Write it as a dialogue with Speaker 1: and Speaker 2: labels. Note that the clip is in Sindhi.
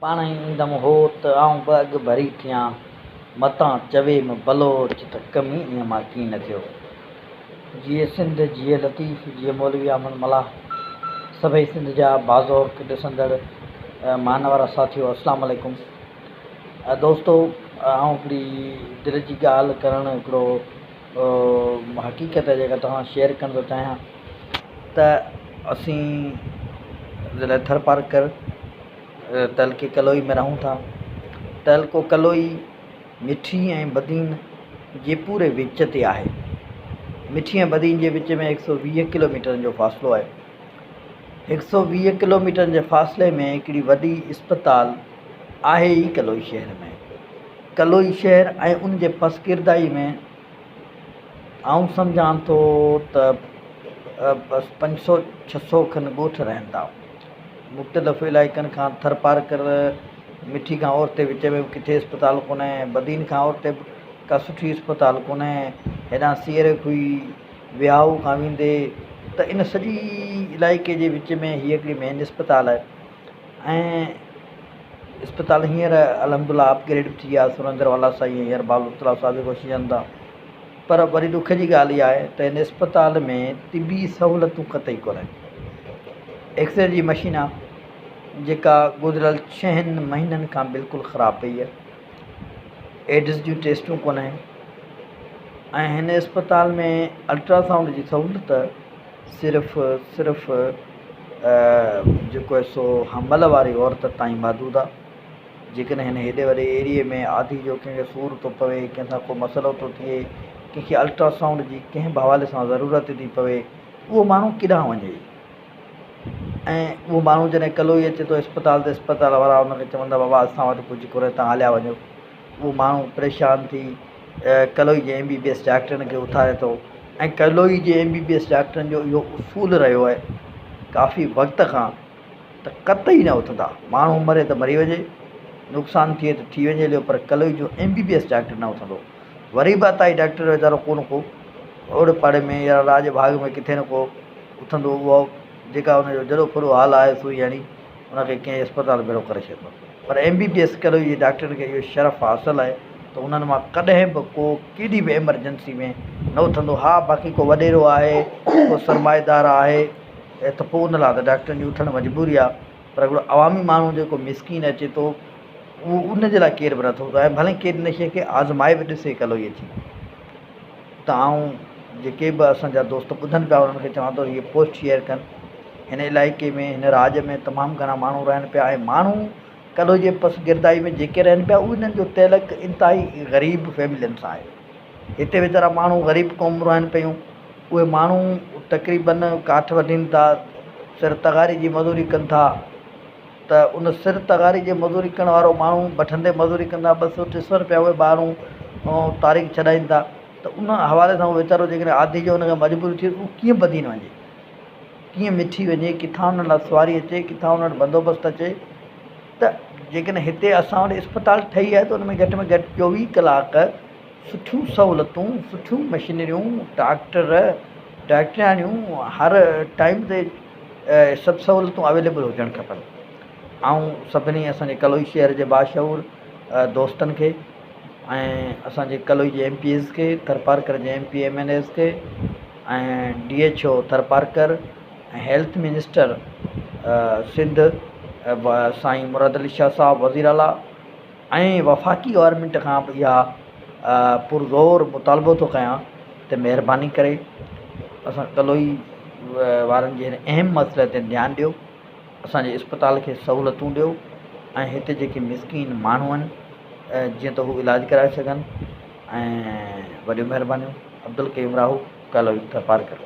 Speaker 1: پاڻ ئي ايندم هوت ته آئون به اڳ ڀري ٿيان، متان چويم بلوچ ته ڪم ئي ائين مان ڪين ٿيو. جيئي سنڌ، جيئي لطيف، جيئي مولوي احمد ملاح. سڀئي سنڌ جا باذوق ڏسندڙ مانوارا ساٿيو اسلام عليڪم. دوستو آئون هڪڙي دل جي ڳالهه ڪرڻ هڪڙو حقيقت جيڪا توهان شيئر ڪرڻ ٿو چاهيان ته اسين ضلع ٿرپارڪر تعلقي ڪلوئي ۾ رهون ٿا. تعلقو ڪلوئي مٺي ۽ بدين جي پوري وچ تي آهي. مٺي ۽ بدين جي وچ ۾ هڪ سو 20 ڪلوميٽرن جو فاصلو آهي. هڪ سو 20 ڪلوميٽرن جي فاصلي ۾ هڪڙي وڏي اسپتال آهي ئي ڪلوئي شهر ۾. ڪلوئي شهر ۽ ان جي پسگردائي ۾ آئون سمجهان ٿو ته بس 500 600 کن ڳوٺ رهن ٿا. مختلف علائقن کان ٿرپارڪر، مٺي کان اورتي وچ ۾ به ڪٿي اسپتال ڪونهي، بدين کان اورتي به ڪا سٺي اسپتال ڪونهي، هيڏانهن سيئري کوهي، ويهائو کان ويندي ته ان سڄي علائقي جي وچ ۾ هيء هڪڙي مين اسپتال آهي ۽ اسپتال هينئر الحمد لله اپ گريڊ به ٿي آهي سرندر والا سائين هينئر بالوترا صاحب به ڪوشش ڪن ٿا پر وري ڏک جي ڳالهه اها آهي ته هن اسپتال ۾ طبي سهولتون قطعي ڪونهن. ايڪسري جي مشين آهي جيڪا گذريل ڇهن مهينن کان بلڪل خراب پئي آهي. ايڊز جون ٽيسٽون ڪونهن ۽ هن اسپتال ۾ الٽراسائونڊ جي سهولت صرف صرف جيڪو آهي سو حمل واري عورت تائين محدود آهي. جيڪڏهن هن هيڏي وڏي ايريي ۾ آڌي جو ڪنهن کي سور ٿو پوي، ڪنهن سان ڪو مسئلو ٿو ٿئي، ڪنهن کي الٽرا سائونڊ جي ڪنهن به حوالي سان ضرورت ٿي پوي، اهو ماڻهو ڪيڏانهن وڃي؟ ۽ اهو ماڻهو جڏهن ڪلهو ئي اچي ٿو اسپتال ته اسپتال وارا ان کي چون ٿا بابا اسان وٽ ڪجهه ڪونهي توهان هليا وڃو. اهو ماڻهو پريشان ٿي ڪلهوئي جي ايم بي بي ايس ڊاڪٽرن کي اٿاري ٿو ۽ ڪلهوئي جي ايم بي بي ايس ڊاڪٽرن جو اهو اصول رهيو آهي ڪافي وقت کان ته قطعي نه اٿندا. ماڻهو مري ته مري وڃي، نقصان ٿئي ته ٿي وڃي هليو پر ڪلوئي جو M B B S doctor نه اٿندو. وري به عطائي ڊاڪٽر ويچارو ڪو نه ڪو اوڙي پاڙي ۾ يا راڄ ڀاڳ ۾ ڪٿي نه ڪو اٿندو اهو جيڪا ان جو جڏو ڦڏو حال آهي سو يعني ان کي ڪنهن اسپتال ڀيڙو ڪري ڇڏيندو. پر M B B S Kaloi جي ڊاڪٽرن کي اهو شرف حاصل آهي ته انهن مان ڪڏهن به ڪو ڪيڏي به ايمرجنسي ۾ نه اٿندو. ها باقي ڪو وڏيرو آهي، ڪو سرمائيدار آهي. ته پوء ان لاء ته ڊاڪٽرن جي اٿڻ مجبوري آهي پر هڪڙو عوامي ماڻهو جيڪو مسڪين اچي ٿو اهو ان جي لاء ڪير به نٿو ۽ ڀلي ڪير ان شيء کي آزمائي به ڏسي ڪلهو ئي اچي ته آئون جيڪي به اسانجا دوست ٻڌن پيا انهن کي چوان ٿو هيء پوسٽ شيئر ڪن هن علائقي ۾ هن راڄ ۾ تمام گهڻا ماڻهو رهن پيا ۽ ماڻهو ڪلهو جي پسگردائي ۾ جيڪي رهن پيا انهن جو تعلق انتهائي غريب فيملين سان آهي هتي ويچارا ماڻهو غريب قوم رهن پيون اهي ماڻهو تقريبن ڪاٺ وڍين ٿا سر تغاري جي مزوري ڪن ٿا ته ان سر تغاري جي مزوري ڪرڻ وارو ماڻهو بٺن تي مزوري ڪندا 200 300 روپيا اهي ماڻهو تاريخ ڇڏائين ٿا ته ان حوالي سان ويچارو جيڪڏهن آڌي جو ان کي مجبوري ٿئي اهو ڪيئن بدين وڃي ڪيئن مٺي وڃي ڪٿان ان لاء سواري اچي ڪٿان ان وٽ بندوبست اچي ته جيڪڏهن هتي اسان وٽ اسپتال ٺهي آهي ته ان ۾ گهٽ ۾ گهٽ 24 ڪلاڪ سٺيون سهولتون، سٺيون مشينريون، ڊاڪٽر، ڊاڪٽرياڻيون هر ٽائيم تي سڀ سهولتون اويليبل هجڻ کپن. آئون سڀني اسان جي ڪلوئي شهر جي باشعور دوستن کي ۽ اسان جي ڪلوئي جي ايم پي ايز کي، ٿرپارڪر جي M P M N As کي ۽ D H O Tharparkar ۽ health minister Sindh سائين مراد علي شاهه صاحب وزير اعليٰ ۽ وفاقي گورنمينٽ کان به اها پرزور مطالبو ٿو ڪيان ته مهرباني ڪري اسان ڪلوئي وارن جي هن اهم مسئلي تي ڌيان ڏيو اسانجي اسپتال کي سهولتون ڏيو ۽ هتي جيڪي مسڪين ماڻهو آهن جيئن ته هو علاج ڪرائي سگهن ۽ وڏيون مهربانيون عبدالقيوم راهو ڪلوئي ٿرپارڪر.